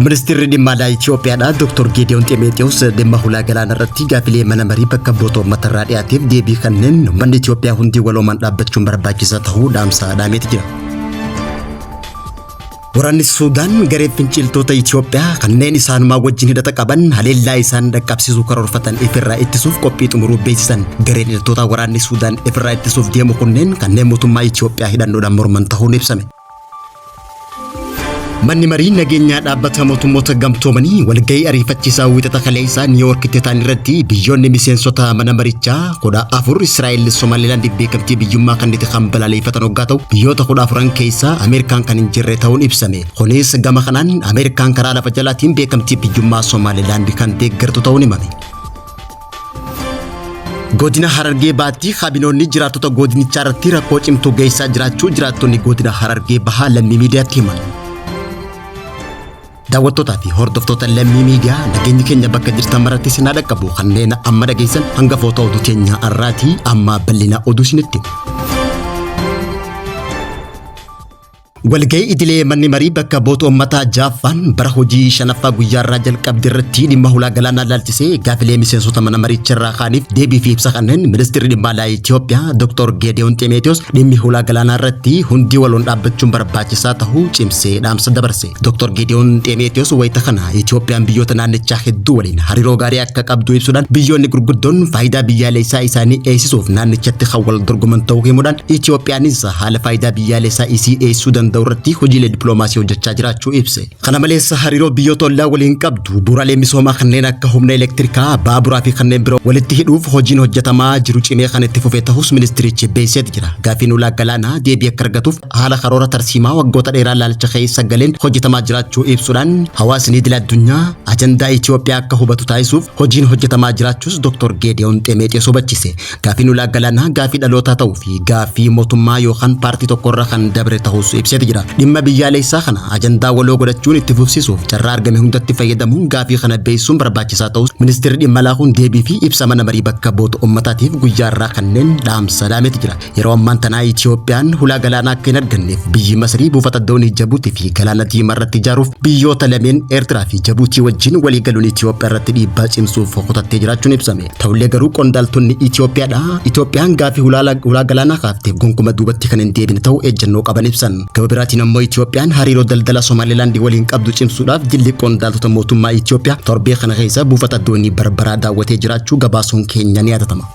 Ministeerri dhimma alaa Itoophiyaadhaa Dr. Geediyoon Ximeexiyoos dhimma hulaa galaanaa irratti gaafilee mana marii bakka bu'oota uummatarraa dhiyaateef deebii kanneen uummanni Itoophiyaa hundi waloomaan dhaabbachuun barbaachisaa ta'uu dhaamsa dhaameeti jira. Waraanni Suudaan garee finciltoota Itoophiyaa kanneen isaanumaa wajjin hidhata qaban haleellaa isaan dhaqqabsiisuu karoorfatan ifirraa ittisuuf qophii xumuruu beeksisan. Gareen hidhattoota waraanni Suudaan ifirraa ittisuuf deemu kunneen kanneen mootummaa Itoophiyaa hidhannoodhaan morman ta'uun ibsame. Manni marii nageenyaa dhaabbata mootummoota gamtoomanii walgahii ariifachiisaa wiixata kaleessaa Niiwuyoorkitti ta'an irratti biyyoonni miseensota mana marichaa 14 Israa'el Somaalilaandiif beekamtii biyyummaa kennite kan balaaleffatan hoggaa ta'u biyyoota 14 keessaa Ameerikaan kan hin jirre ta'uun ibsame. Kunis gama kanaan Ameerikaan karaa lafa jalaatiin beekamtii biyyummaa Somaalilaand kan deeggartu ta'uun himame. Godina Harargee Bahaatti kaabinoonni jiraattota godinichaa irratti rakkoo cimtuu geessisaa jiraachuu jiraattonni godina Harargee Bahaa Lammii Miidiyaatti himan. Daawwattootaa fi hordoftoota Lammii Miidiyaa, nageenyi keenya bakka jirtan maratti isin haa dhaqqabu. Kanneen amma dhageessan hangafoota oduu keenya har'aati. Amma bal'ina oduu isinitti hima. Walgahii idilee manni marii bakka bu'oota uummataa ja'affaan bara hojii shanaffaa guyyaa irraa jalqabde irratti dhimma hulaa galaanaa ilaalchisee gaafilee miseensota mana maricha irraa kaaniif deebii fi ibsa kanneen ministeerri dhimma alaa Itoophiyaa Dr. Geediyoon Ximeetiyoos dhimmi hulaa galaanaa irratti hundi waloon dhaabbachuun barbaachisaa ta'uu cimsee dhaamsa dabarse. Dr. Geediyoon Ximeetiyoos wayita kana Itoophiyaan biyyoota naannichaa hedduu waliin hariiroo gaarii akka qabdu ibsuudhaan biyyoonni gurguddoon faayidaa biyyaalessaa isaanii eegsisuuf naannichatti kan wal dorgoman ta'uu himuudhaan Itoophiyaanis haala faayidaa biyyaalessaa isii eegsisuu danda'u irratti hojiilee dippiloomaasii hojjechaa jiraachuu ibse. Kana malees hariiroo biyyoota ollaa waliin qabdu bu'uuraalee misoomaa kanneen akka humna elektirikaa, baaburaa fi kanneen biroo walitti hidhuuf hojiin hojjetamaa jiru cimee kan itti fufe ta'us ministirichi beeksiseeti jira. Gaaffiin ulaa galaanaa deebii akka argatuuf haala karoora tarsiimaa waggoota dheeraa laalcha keessa galeen hojjetamaa jiraachuu ibsuudhaan hawaasni idil addunyaa ajandaa Itoophiyaa akka hubatu taasisuuf hojiin hojjetamaa jiraachuus Dr. Geediyoon Xemeexiyoos hubachise. Gaaffiin ulaa galaanaa gaaffii dhalootaa ta'uu fi gaaffii mootummaa yookaan paartii tokkorra kan dabre ta'us ibseeti jira. Dhimma biyyaalessaa kana ajandaa waloo godhachuun itti fufsiisuuf carraa argame hundatti fayyadamuun gaaffii kana beeksisuun barbaachisaa ta'us ministeerri dhimma alaa kun deebii fi ibsa mana marii bakka bu'oota uummataatiif guyyaa irraa kanneen dhaamsa dhaameeti jira. Yeroo ammaan tanaa Itoophiyaan hulaa galaanaa akka hin arganneef biyyi Masrii buufata doonii Jabuutii fi galaana Diimaa irratti ijaaruuf biyyoota lameen Eertiraa fi Jabuutii wajjin walii galuun Itoophiyaa irratti dhiibbaa cimsuuf kutattee jiraachuun ibsame. Ta'ullee garuu qondaaltonni Itoophiyaadha. Itoophiyaan gaafii hulaa galaanaa kaafteef gonkuma duubatti kan hin deebine ta'uu ejjennoo qaban ibsan. Gama biraatiin ammoo Itoophiyaan hariiroo daldala Somaalilaandii waliin qabdu cimsuudhaaf jilli qondaaltota mootummaa Itoophiyaa torbee kana keessa buufata doonii Barbaraa daawwatee jiraachuu gabaasuun keenya ni yaadatama.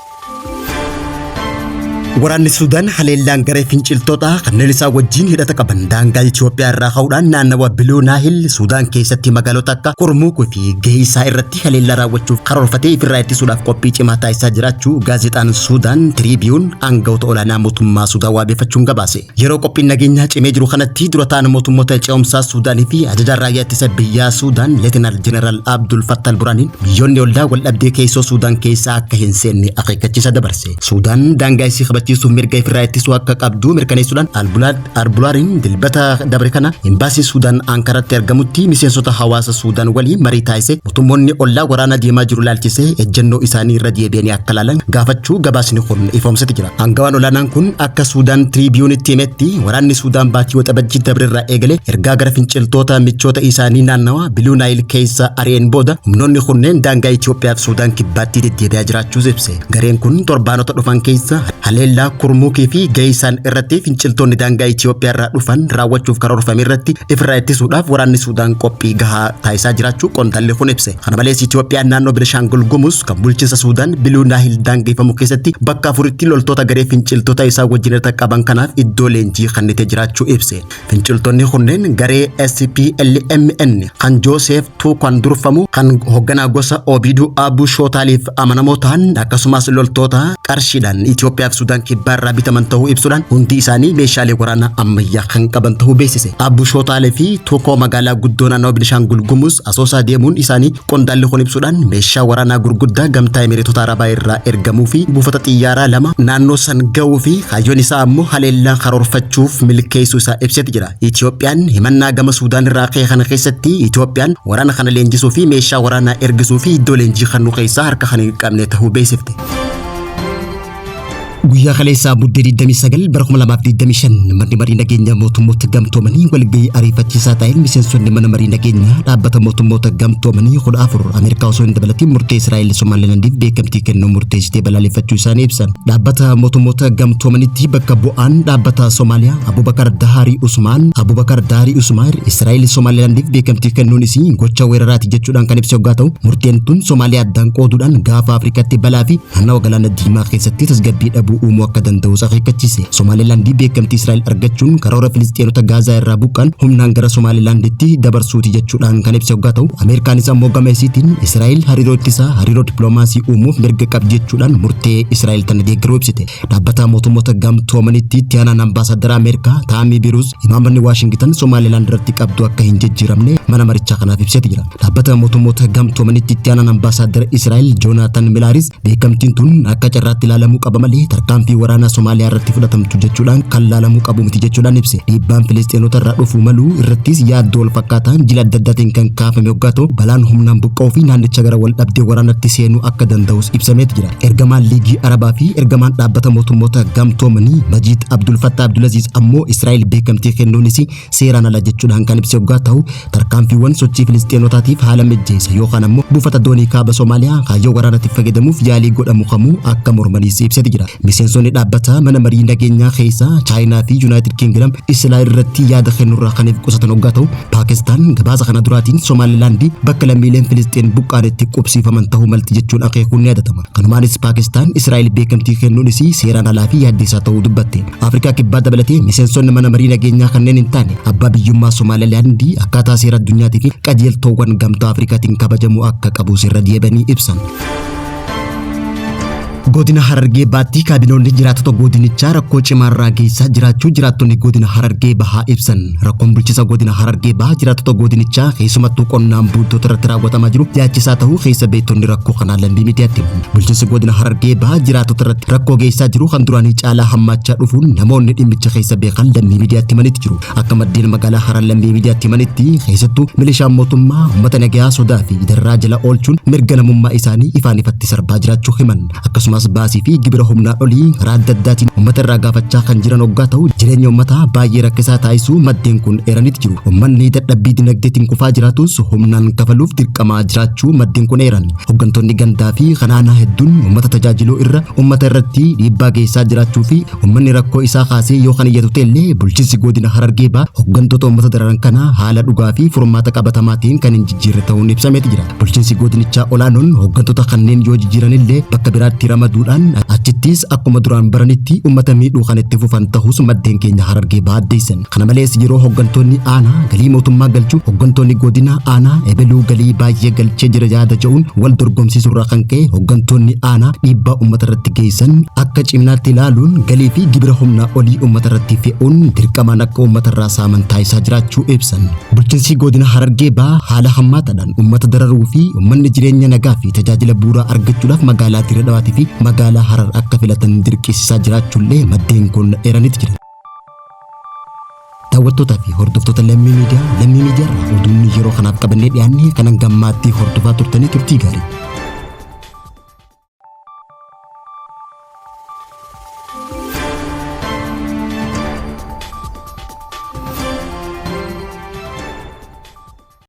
Waraanni Suudaan haleellaan garee finciltootaa kanneen isaa wajjin hidhata qaban daangaa Itoophiyaa irraa ka'uudhaan naannawa Biluu Naahil Suudaan keessatti magaalota akka Kurmuukuu fi Geessaa irratti haleellaa raawwachuuf karoorfatee ifirraa ittisuudhaaf qophii cimaa taasisaa jiraachuu gaazexaan Suudaan Tiriibiyuun aangawoota olaanaa mootummaa Suudaan waabeeffachuun gabaase. Yeroo qophiin nageenyaa cimee jiru kanatti dura ta'an mootummoota ce'umsaa Suudaanii fi ajajaan raayyaa ittisa biyyaa Suudaan Leetinaal Jeneraal Abdul Fattal Buraaniin biyyoonni ollaa waldhabdee keessoo Suudaan keessaa akka hin seenne akeekkachiisa dabarse. Suudaan daangaa isii kabachiisuuf mirga ifirraa ittisuu akka qabdu mirkaneessuudhaan Albulaariin Dilbata dabre kana imbaasii Suudaan Ankaratti argamutti miseensota hawaasa Suudaan waliin marii taasise mootummoonni ollaa waraana deemaa jiru ilaalchisee ejjennoo isaanii irra deebi'anii akka ilaalan gaafachuu gabaasni kun ifoomsetti jira. Aangawaan olaanaan kun akka Suudaan Tiriibiyuunitti himetti waraanni Suudaan baatii Waxabajjii dabrerraa eegale ergaa gara finciltoota michoota isaanii naannawa Biluu Naayil keessa ari'een booda humnoonni kunneen daangaa Itoophiyaa fi Suudaan kibbaatti deddeebi'aa jiraachuus ibse. Gareen kun torbaanota dhufan keessa haleellaa Kurmuukii fi Geeysaan irratti finciltoonni daangaa Itoophiyaa irraa dhufan raawwachuuf karoorfame irratti ifirraa ittisuudhaaf waraanni Suudaan qophii gahaa taasisaa jiraachuu qondaalli kun ibse. Kana malees Itoophiyaan naannoo Benishaangul Gumuz kan bulchiinsa Suudaan Biluu Naahil daangeffamu keessatti bakka afuritti loltoota garee finciltoota isaa wajjin hidhata qaban kanaaf iddoo leenjii kennitee jiraachuu ibse. Finciltoonni kunneen garee SPLMN kan Jooseef Tuukaan durfamu kan hoogganaa gosa Obiiduu Abuu Shootaaliif amanamoo ta'an akkasumas loltoota qarshiidhaan Itoophiyaa fi Sudaan kibbaa irraa bitaman ta'uu ibsuudhaan hundi isaanii meeshaalee waraanaa ammayyaa kan qaban ta'uu beeksise. Abuu Shootaalee fi Tuukoo magaalaa guddoo naannawaa Benishaangul Gumuz Asoosaa deemuun isaanii qondaalli kun ibsuudhaan meeshaa waraanaa gurguddaa gamtaa Emireetota Arabaa irraa ergamuu fi buufata xiyyaaraa lama naannoo san ga'uu fi kaayyoon isaa ammoo haleellaa karoorfachuuf milkeessuu isaa ibseeti jira. Itoophiyaan himannaa gama Suudaan irraa ka'e kana keessatti Itoophiyaan waraana kana leenjisuu fi meeshaa waraanaa ergisuu fi iddoo leenjii kennuu keessaa harka kan hin qabne ta'uu beeksifte. Guyyaa kaleessaa Muddee 29 bara 2025 manni marii nageenya mootummoota gamtoomanii walgahii ariifachiisaa ta'een miseensonni mana marii nageenyaa dhaabbata mootummoota gamtoomanii 14 Ameerikaa osoo hin dabalatiin murtee Israa'el Somaalilaandiif beekamtii kennuu murteessitee balaaleffachuu isaanii ibsan. Dhaabbata mootummoota gamtoomanitti bakka bu'aan dhaabbata Somaaliyaa Abubakar Dahaarii Usmaan Abubakar Dahaarii Usmaan Israa'el Somaalilaandiif beekamtii kennuun isii gocha weeraraati jechuudhaan kan ibse hoggaa ta'u murteen tun Somaaliyaa addaan qooduudhaan gaafa Afrikaatti balaa fi naannawa galaana diimaa keessatti tasgabbii dhabuu uumuu akka danda'us akeekkachiise. Somaalilaandii beekamtii Israa'el argachuun karoora Filisxeenota Gaazaa irraa buqqan humnaan gara Somaalilaanditti dabarsuuti jechuudhaan kan ibse hoggaa ta'u Ameerikaanis ammoo gama isiitiin Israa'el hariiroo ittisaa hariiroo dippiloomaasii uumuuf mirga qabdi jechuudhaan murtee Israa'el tana deeggaruu ibsite. Dhaabbata mootummoota gamtoomanitti itti aanaan ambaasaadara Ameerikaa Taamii Biruus imaammanni Waashingitan Somaalilaand irratti qabdu akka hin jijjiiramne mana marichaa kanaaf ibseeti jira. Dhaabbata mootummoota gamtoomanitti itti aanaan ambaasaadara Israa'el Joonaatan Milaaris beekamtiin tun akka carraatti ilaalamuu qaba malee tarkaanfii waraanaa Somaaliyaa irratti fudhatamtu jechuudhaan kan laalamuu qabu miti jechuudhaan ibse. Dhiibbaan Filisxeenota irraa dhufuu malu irrattis yaaddoo wal fakkaataan jila adda addaatiin kan kaafame hoggaa ta'u balaan humnaan buqqa'uu fi naannicha gara wal dhabdee waraanatti seenuu akka danda'us ibsameeti jira. Ergamaan Liigii Arabaa fi ergamaan dhaabbata mootummoota gamtoomanii Majiid Abdul Fattah Abdulaziz ammoo Israa'el beekamtii kennuunis seeraan ala jechuudhaan kan ibse hoggaa ta'u tarkaanfiiwwan sochii Filisxeenotaatiif haala mijjeessa yookaan ammoo buufata doonii kaaba Somaaliyaa kaayyoo waraanaatiif fayyadamuuf yaalii godhamu kamuu akka mormaniis ibseeti jira. Miseensonni dhaabbata mana marii nageenyaa keessaa Chaayinaa fi Yuunaayitid Kingdom Israa'el irratti yaada kennurraa kan of qusatan hoggaa ta'u Paakistaan gabaasa kana duraatiin Somaalilaandii bakka lammiileen Filisxeen buqqaanetti qubsiifaman ta'uu malti jechuun akeekuun ni yaadatama. Kanumaanis Paakistaan Israa'el beekamtii kennuun isii seeraan alaa fi yaaddeessaa ta'uu dubbatte. Afrikaa kibbaa dabalatee miseensonni mana marii nageenyaa kanneen hin taane abbaa biyyummaa Somaalilaandii akkaataa seera addunyaatii fi qajeeltoowwan gamtaa Afrikaatiin kabajamuu akka qabu irra deebi'anii ibsan. Godina Harargee Baatti kaabinoonni jiraattota godinichaa rakkoo cimaarraa geessaa jiraachuu jiraattonni godina Harargee Bahaa ibsan. Rakkoon bulchiinsa godina Harargee Bahaa jiraattota godinichaa keessumattuu qonnaan bultoota irratti raawwatamaa jiru yaachisaa ta'uu keessa beektonni rakkoo kanaa Lammii Miidiyaatti himu. Bulchiinsi godina Harargee Bahaa jiraattota irratti rakkoo geessaa jiru kan duraanii caalaa hammaachaa dhufuun namoonni dhimmicha keessa beekan Lammii Miidiyaatti himanitti jiru. Akka maddeen magaalaa Harar Lammii Miidiyaatti himanitti keessattuu milishaan mootummaa uummata nagayaa sodaa fi darraa jala oolchuun mirga namummaa isaanii ifaan ifatti sarbaa jiraachuu himan. Akkasumas baasii fi gibira humnaa olii karaa adda addaatiin uummata irraa gaafachaa kan jiran hoggaa ta'u jireenya uummataa baay'ee rakkisaa taasisuu maddeen kun eeraniiti jiru. Uummanni dadhabbii dinagdeetiin kufaa jiraatus humnaan kafaluuf dirqamaa jiraachuu maddeen kun eeran. Hooggantoonni gandaa fi kanaanaa hedduun uummata tajaajiluu irra uummata irratti dhiibbaa geessaa jiraachuu fi uummanni rakkoo isaa kaasee yoo kan iyyatu ta'ellee bulchiinsi godina Harargee Bahaa hooggantoota uummata dararan kana haala dhugaa fi furmaata qabatamaatiin kan hin jijjiirre ta'uun ibsameeti jira. Bulchiinsi godinichaa olaanoon hooggantoota kanneen yoo jijjiiranillee bakka biraatti ramaduudhaan achittis akkuma duraan baranitti uummata miidhuu kan itti fufan ta'us maddeen keenya Harargee Bahaa addeessan. Kana malees yeroo hooggantoonni aanaa galii mootummaa galchuu hooggantoonni godina aanaa ebeluu galii baay'ee galchee jira yaada jedhuun wal dorgomsiisuurraa kan ka'e hooggantoonni aanaa dhiibbaa uummata irratti geessan akka ciminaatti ilaaluun galii fi gibira humnaa olii uummata irratti fe'uun dirqamaan akka uummata irraa saaman taasisaa jiraachuu ibsan. Bulchiinsi godina Harargee Bahaa haala hammaataadhaan uummata dararuu fi uummanni jireenya nagaa fi tajaajila bu'uuraa argachuudhaaf magaalaa Dirree Dhawaatii fi magaalaa Harar akka filatan dirqisiisaa jiraachuullee maddeen kun eeraniiti jiran. Daawwattootaa fi hordoftoota Lammii Miidiyaa, Lammii Miidiyaa irraa oduun yeroo kanaaf qabannee dhiyaanne kanan gammaatti hordofaa turtanii turtii gaarii.